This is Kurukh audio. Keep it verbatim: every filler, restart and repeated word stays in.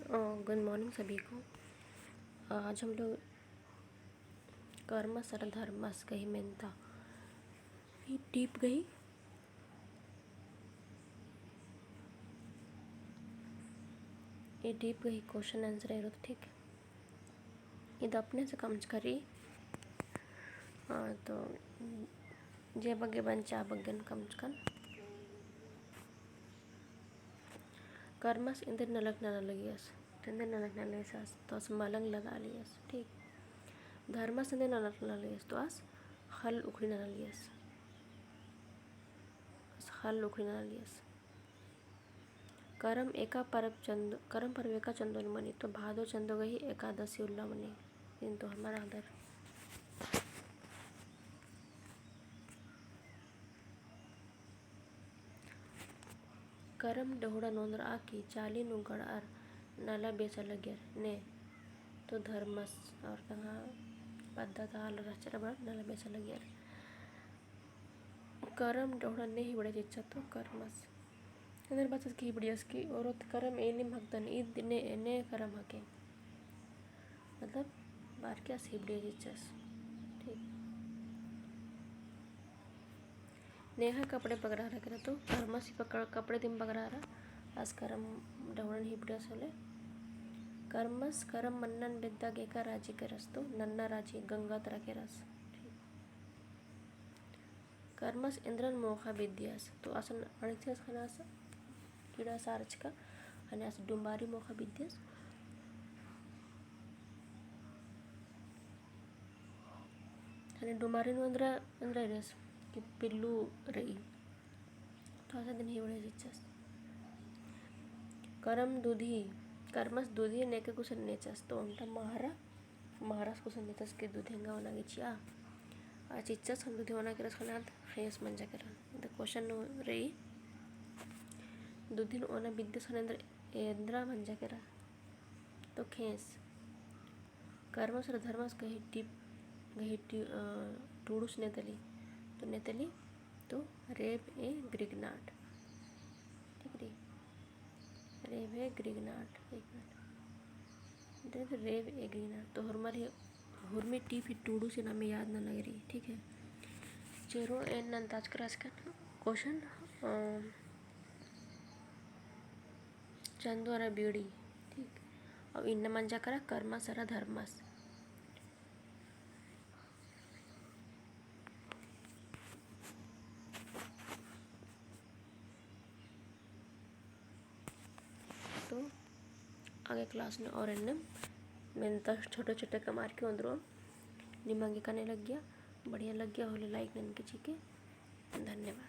अ, good morning सभी को। आज हम लोग कर्मस अरा धर्मस गही मेन्ता। ई deep गही, ई deep गही question answer एरोत, ठीक। इद अपने से कमचका रई। अ, तो जे बग्गे बंचा बग्गेन कमचकन। कर्मस इन्द्रिन नलख नना लगियस, तो इन्द्रिन नलख नना लगियस, तो आस मलंग लगा लियस, ठीक। धर्मस इन्द्रिन नलख नना लगियस, तो आस हल उखड़ी नना लगियस, आस हल उखड़ी नना लगियस। करम एका परब चंदो, करम परब एका चंदोन मनी, तो भादो चंदो गही एकादशी उल्ला मनी, दिन तो हमारा आदर। करम डहुड़ा नू ओन्द्रआ की चाली नू गड़अर नला बेचा लगियर ने, तो धर्मस और तंगआ पद्दा ता आल रहचर बड़ा नला बेचा लगियर। करम डहुड़ा ने हिबड़े चिच्चा तो कर्मस। एन्देर बाचस की हिबड़ियस की ओरोत करम एनिम हकदन, ईद ने, ने करम हके। मतलब बारके आस हिबड़े चिच्चस। ठीक। नेहा कपड़े बगरारा केरा तो कर्मस ही पकड़, कपड़े दिम बगरारा, आस करम डहुड़न हिबड़ियस होले। कर्मस करम मन्नन बेद्दा गे एका राजी केरस तो नन्ना राजी गंगा तरा केरस। ठीक। कर्मस इन्द्रन मोख़ा बिद्दियस, तो आसन अणिथियस ख़ने आस कीड़ा सारचका, ख़ने आस डुम्बारी मोख़ा बिद्दियस। ख़ने डुम्बारी नू एन्द्रा, एन्द्रा रअस कि पिल्लू रई, तो आस दिन हिबड़े चिच्चस। करम दुधी, कर्मस दुधी नेके गुसन नेचस, तो ओन्टा महरा महरस गुसन नेचस कि दुधी एंगा ओना गे चिआ। आ चिच्चस ख़ने दुधी ओना केरस ख़ने आद ख़ेंस मंजा केरा। द question नू रई, दुधीन ओना बिद्दस ख़ने एन्द्र-, एन्द्रा मंजा केरा। तो ख़ेंस। कर्मस अरा धर्मस गही टीप, गही टी-, अ, टूड़ुस नेतली। तो नेतली, तो रेब ए ग्रिगनाट। ठीक रई। रेब ए ग्रिगनाट, एक मिनट। रेब ए ग्रिगनाट। तो होरमर ही, होरमी टीप ही टूड़ुस ही नामे याद नना लगी रई, ठीक है। चेरो एन नंताचकर आसकन question, अ, चंदो अरा बीड़ी, ठीक। अब इन्ना मंजा केरा कर्मस अरा धर्मस। तो आगे class नू और एन्ने मेन्ता छोटे छोटे कमअर की ओन्द्रओम। निमा गे कने लग्गिया, बढ़िया लग्गिया होले like ननके चिके। धन्यवाद।